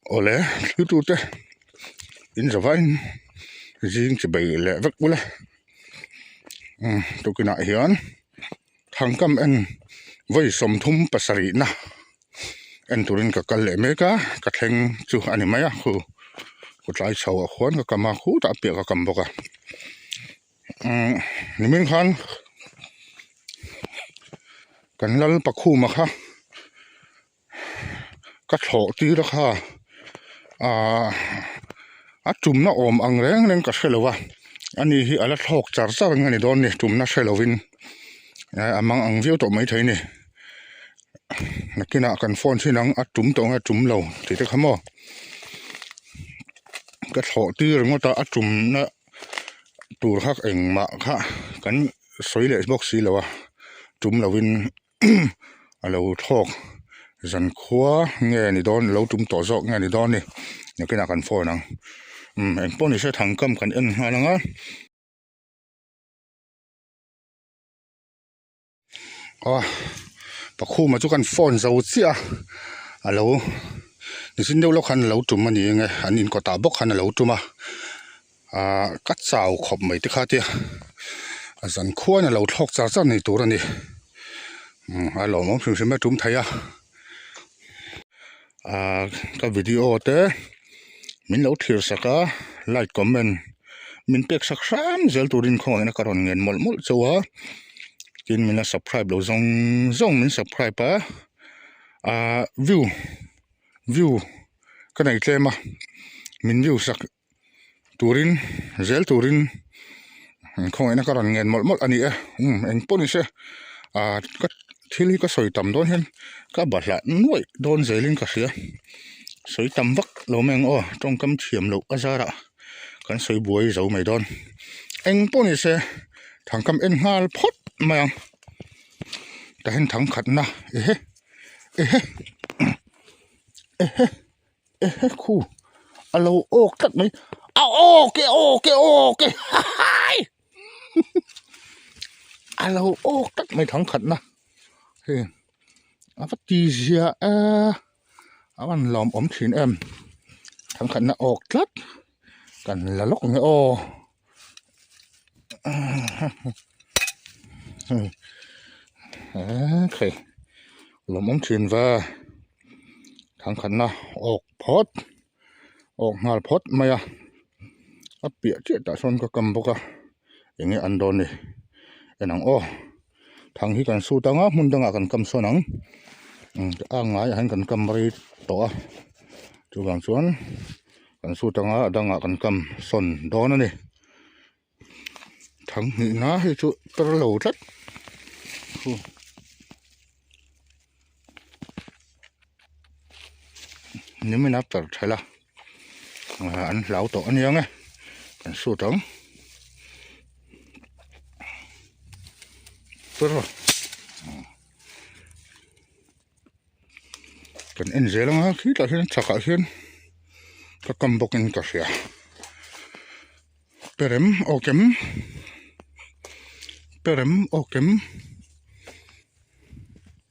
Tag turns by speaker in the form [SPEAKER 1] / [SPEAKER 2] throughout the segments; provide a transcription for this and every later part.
[SPEAKER 1] Awle thiltute in zavaiin zing chi bei leh vek ula umm tukinah hian thangkam en vawi 37 na en turin ka kal leh mek a ka thleng chu a ni mai a khu khawtlai chho ah khuan ka kam a khutah piah ka kam bawk a umm nimin khan kan lal pakhuma kha. Ka thlawh tir a kha ahh a tumna awm ang reng reng ka hre lo a ani hi a la thlawk char char ang a ni dawn ni tumna hre lovin eh a mang ang viau tawh maithei a ni nakinah kan phone chhin ang a tum tawh nge tum lo tih te kha maw ka thlawh tir ringawt a a tumna tur kha engmah kha kan sawi leh bawk si lo a tum lovin. A lo thlawk zan khua nge ni dawn lo tum tawh zawk nge ni dawn ni nakinah kan phone ang umm engpawh ni se thangkam kan en nghal ang a. Aw pakhuma chu kan phone zo chiah a a lo nichin deuh lawk khan a lo tum a ni ang e an inkawtah bawk khan a lo tum a. Ahh ka chau khawp mai te kha tia a zan khuan a lo thlawk char char ni tur a ni umm a lawmawm hrim hrim a tum thei a ahh ka video te min lo thlir sak a like comment min pek sak hram zel turin khawngaihna ka rawn ngen mawlh mawlh chauh a tin min la subscribe lo zawng zawng min subscribe a ahh view view ka nei tlem a min view sak. Turin zel turin khawngaihna ka rawn ngen mawlh mawlh a ni e umm eng pawh ni se ah ka thil hi ka sawi tam dawn hian ka bahlah nuaih dawn zelin ka hria sawi tam vak lo mai ang aw tawngkam thiam loh a zarah kan sawi buai zo mai dawn eng pawh ni se thangkam en nghal phawt mai ang tah hian thangkhatna ehe ehe ehe. Ehe khu a lo awk tlat mai a awk e awk e awk e hahai a lo awk tlat mai thangkhatna hei a va ti zia e a van lawmawm thin em thangkhatna awk tlat kan la lawk ang e aw hei lawmawm thin ve. Thangkhatna awk phawt awk nghal phawt mai a a piah chiah tah sawn ka kam bawk a eng nge an dawn ni en ang aw thang hi kan sut ang a hmun dangah kan kam sawn ang a ngaiah hian kan kam rei tawh a chuvang chuan kan sut ang a a dangah kan kam sawn dawn a ni. Thang hnihna hei chu per lo tlat nimin a per thelh a an hlau tawh a nia nge kan sut ang per kan en zel ang a khitah hian chhakah hian ka kam bawkin ka hria perem awkem perem awkem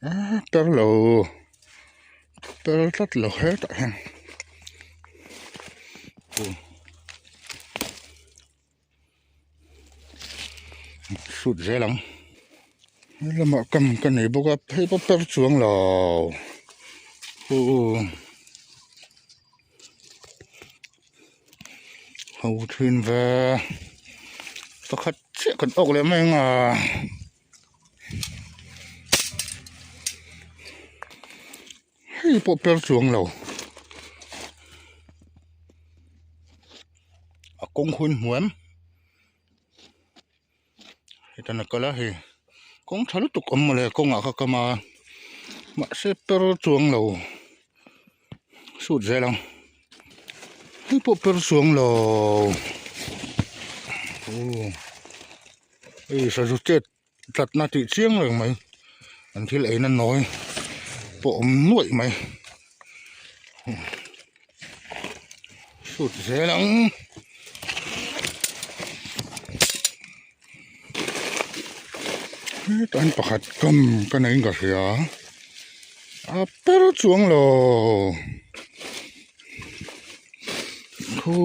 [SPEAKER 1] ah per lo per tlat lo hetah hian Sut zel ang he lamah kam ka nei bawk a phei pawh per chuang lo uhh ho thin ve pakhat chiah kan awk leh mai ang a. Hei pawh per chuang lo a kawng hun hmu em hetan a kal a hei kawng tha lutuk awm mawle kawngah kha kam a mahse per chuang lo sut zel ang hei pawh per chuang lo aw hei sazu chet Tlatna tih chiang reng mai an thil eina nawi pawh awm nuaih mai sut zel ang hetah hian pakhat kam ka nei in ka hria a per chuang lo. Khu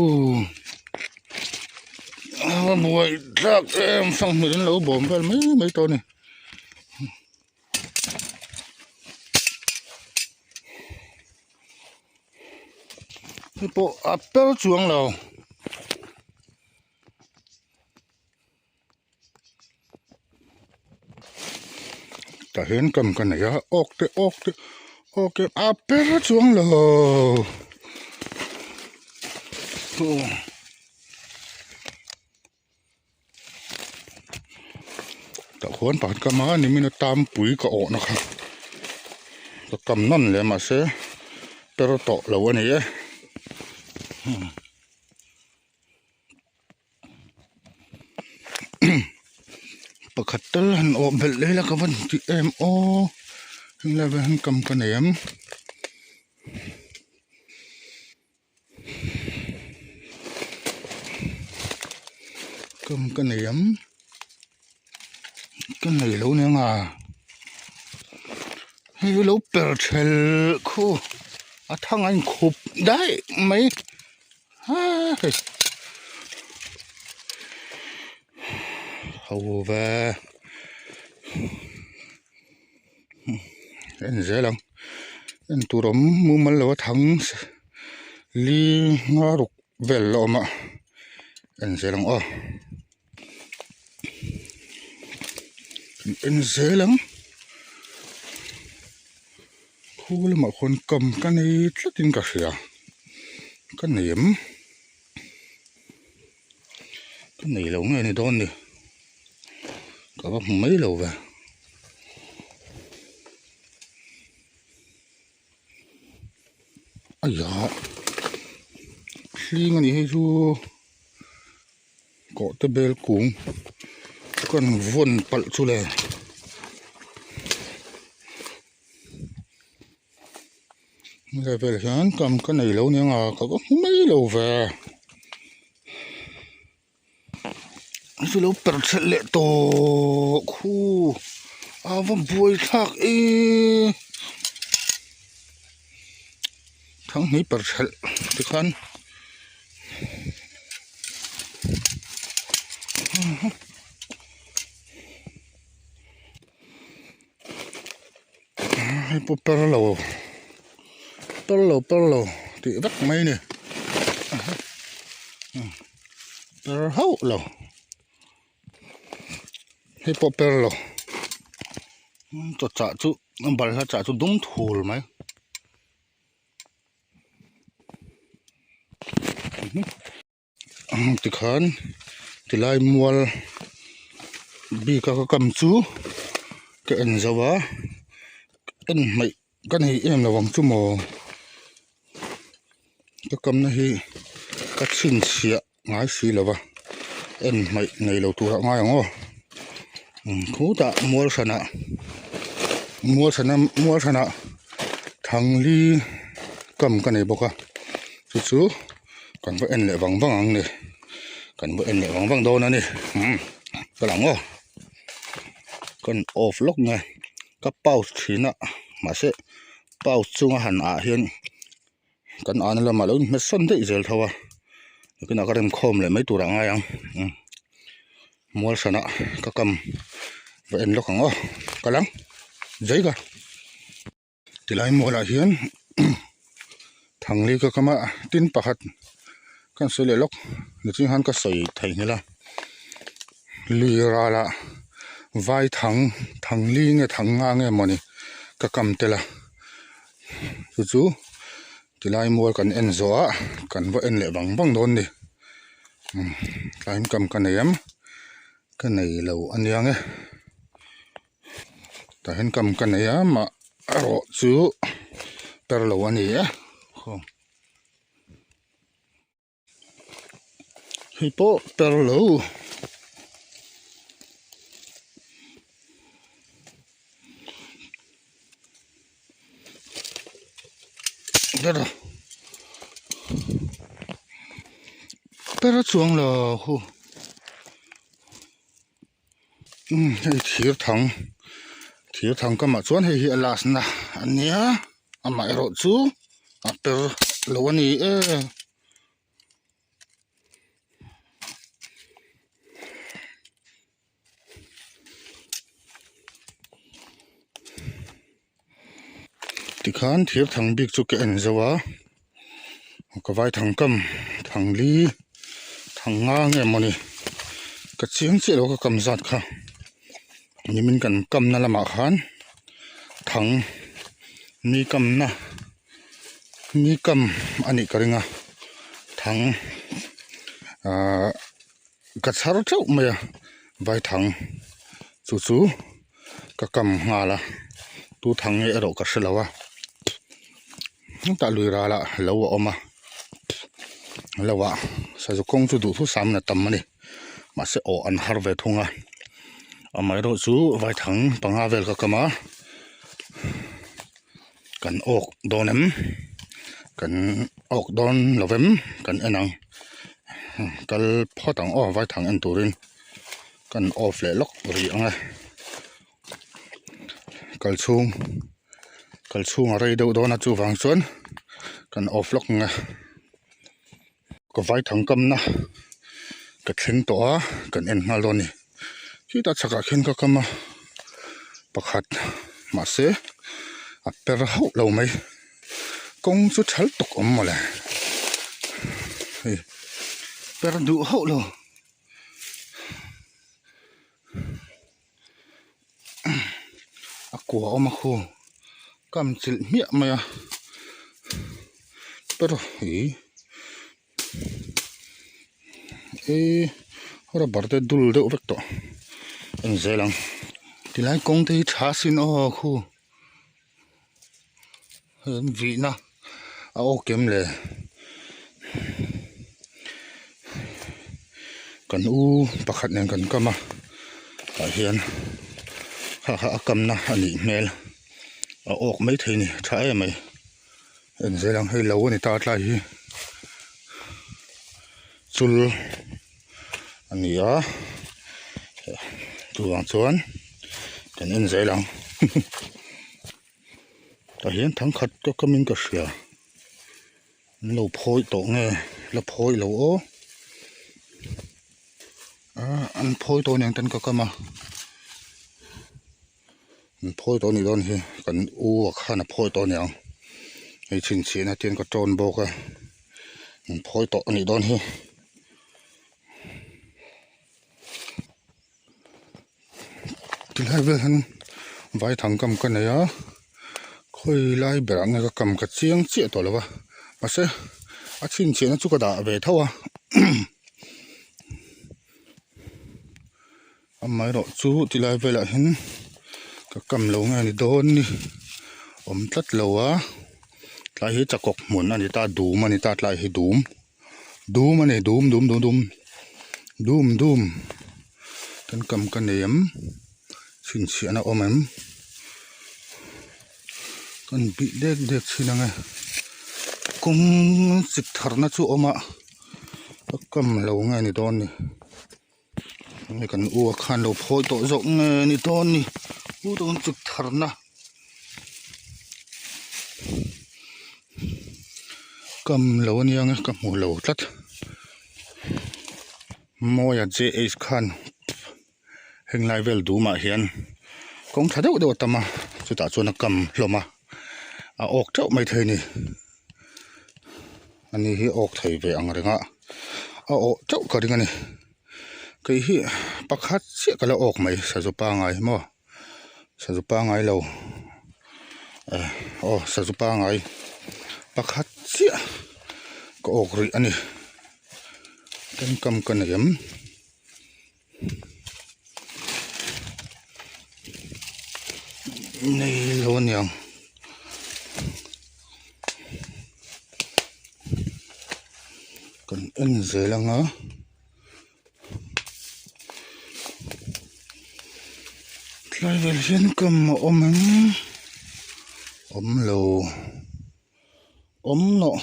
[SPEAKER 1] a buai tlak em fanghmir in lo bawm vel mai mai tawh a ni. Hei pawh a per chuang lo. Tah hian kam ka nei a awk te awk te awk te a per chuang lo tah khuan pakhat kam a nimin a tampui ka awhna kha ka kam nawn leh mahse per tawh lo a ni e. Pakhat tal han awh belh leh ila ka van tih em aw heng lai vel hian kam ka nei em kam ka nei em ka nei lo nia nga hei hi lo per thelh khu a thang a inkhup daih mai. Ho ve en zel ang en tur awm mumal lo a thang li nga ruk vel la awm a en zel ang aw en zel ang khu lamah khuan kam ka nei tlat in ka hria ka nei em ka nei lo nge ni dawn ni ka va hmu mai lo ve. Aiah hling a nih hei chu kawhte bel kung kan vawn palh chu le helai vel hian kam ka nei lo nia nga ka va hmu mai lo ve. Chu lo per thelh leh tawh khu a va buai thlak e thanghnih per thelh tikhan hei pawh per lo per lo per lo tih vek mai a ni per hauh lo hei pawh per lo chaw chah chu balhla chah chu dum thul mai. Tikhan tilai mual bik a ka kam chu ka en zo a en hmaih ka nei em lo ang chu maw ka kamna hi ka chhinchhiah ngai si lo va en hmaih nei lo turah ngai ang aw khutah mual hranah mual hrana mual hranah thangli kam ka nei bawk a chu chu. Kan va en leh vang vang ang ni kan va en leh vang vang dawn a ni umm ka lang aw kan off lawk nge ka pause thin a mahse pause chunga han ah hian kan ahna lamah lo inhmet sawn daih zel tho a nakinah ka remkhawm leh mai turah a ngai ang umm mual hranah ka kam va en lawk ang aw ka lang zai ka. Tilai mualah hian thangli ka kam a tin pakhat ka sawi leh lawk niching khan ka sawi theihnghilh a lui ralah vai thang thangli nge thang nga nge mawni ka kam tel a chu chu tilai mual kan en zawh ah kan va en leh vang vang dawn a ni tlai in kam ka nei em ka nei lo a nia nge. Tah hian kam ka nei a mah erawh chu per lo a ni e hei pawh per lo per a chuang lo hu. Umm hei thir thang thir thang kamah chuan hei hi a last na a nia amaherawh chu a per lo a ni e. Tikhan thir thang bik chu ka en zo a ka vai thang kam thang li thang nga nge mawni ka chiang chiah lo ka kam zat kha nimin kan kamna lamah khan thang mi kamna mi kam a nih ka ring a thang ahh ka chhar teuh mai a vai thang chu chu ka kam nghal a tu thang nge erawh ka hrelo a hetah lui ralah lo a awm a lo ah sazu kawng chu duhthusam in a tam a ni mahse awh an har ve thung a amaherawh chu vai thang panga vel ka kam a kan awk dawn em kan awk dawn lo vem kan en ang kal phawt ang aw vai thang en turin kan off leh lawk rih ang e kal chhung kal chhung a rei deuh dawn a chuvang chuan kan off lawk ang e ka vai thang kamna ka thleng tawh a kan en nghal dawn a ni khitah chhakah khian ka kam a pakhat mahse a per hauh lo mai kawng chu thal tawk awm mawle hei per duh hauh lo. A kua awm a khu kam chilh hmiah mai a per ih ih rubber te dul deuh vek tawh en zel ang tilai kawng te hi tha sin aw khu hei an vihna a aw kem le kan u pakhat nen kan kam a tah hian kha kha a kamna a nih hmel a awk maithei a ni tha em mai en zel ang hei lo a ni ta tlai hi chul a ni a chuvang chuan kan en zel ang tah hian thangkhat ka kamin ka hria an lo phawi tawh nge la phawi lo aw ah an phawi tawh aniang ten ka kam a an phawi tawh anih dawn hi kan u a khan a phawi tawh aniang hei chhinchhiahna te hian ka tawn bawk a an phawi tawh anih dawn hi. Tilai vel hian vaithang kam ka nei a khawi lai berah nge ka kam ka chiang chiah tawh lo va mahse a chhinchhiahna chu ka dah ve tho a amaherawh chu tilai velah hian ka kam lo nge ni dawn ni awm tlat lo a tlai hi chakawk hmun a ni ta dum a ni ta tlai hi dum. Dum a ni dum dum dum dum dum dum kan kam ka nei em chhinchhiahna awm em kan bih dek dek thin ang e kawng chik tharna chu a awm a ka kam lo nge ni dawn ni hei kan u a khan lo phawi tawh zawk nge ni dawn ni u dawn chik tharna. Kam lo ania nge ka hmu lo tlat Mawia JH khan heng lai vel dumah hian kawng tha deuh deuh a tam a chutah chuan a kam hlawm a a awk teuh mai thei a ni ani hi a awk thei ve ang reng a a awh teuh ka ring a ni kei hi pakhat chiah ka la awk mai sazu pangai maw. Sazu pangai lo eh aw sazu pangai pakhat chiah ka awk rih a ni tawngkam ka nei em nei lo aniang kan en zel anga. Tlai vel hian kam a awm em awm lo awm loh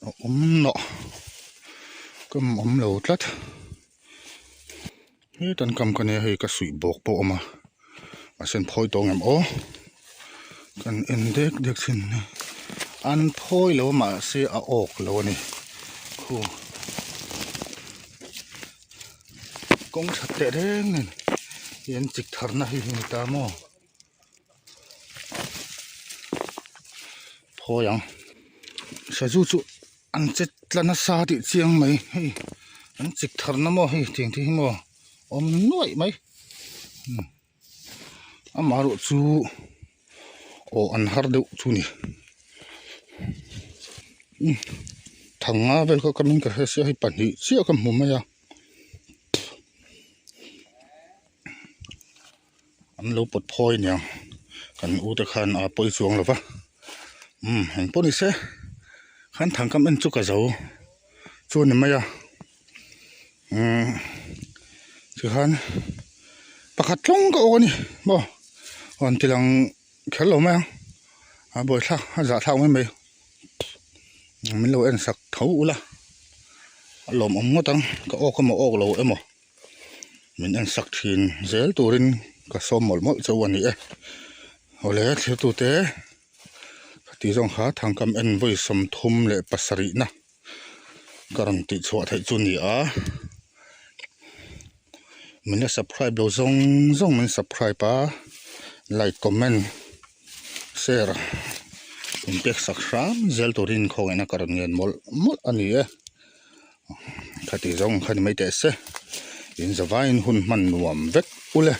[SPEAKER 1] a awm loh kam awm lo tlat hetan kam ka nia hei ka suih bawk pawh a awm a mahse an phawi tawh ang em aw kan en dek dek thin a an phawi lo a mahse a awk lo a ni khu. Kawng that teh reng nen hi an chik tharna hi ni ta maw phawi ang sazu chu an che tla nasa tih chiang mai hei an chik tharna maw hei tiang te hi maw awm nuaih mai amaherawh chu aw an har deuh chu ni thanga vel kha ka hming ka hre sia hei pahnih chiah ka hmu mai a an lo pawt phawi aniang kan u te khan a pawi chuang lo va umm eng pawh ni se khan thangkam en chu ka zo chu a ni mai a umm tikhan pakhat tlawng ka awk a ni maw rawn ti lang kher lo mai ang a buaithlak a zahthlak mai mai min lo en sak tho ula a lawmawm ngawt ang ka awk emaw awk lo emaw min en sak thin zel turin ka sawm mawlh mawlh chauh a ni e awle thirtute khati zawng kha thangkam en vawi 37 na. Ka rawn tih chhuah theih chu ni a min la subscribe lo zawng zawng min subscribe a like comment share in pek sak hram zel turin khawngaihna ka rawn ngen mawlh mawlh a ni e khati zawng kha ni mai teh se in zavaiin hun hman nuam vek ule.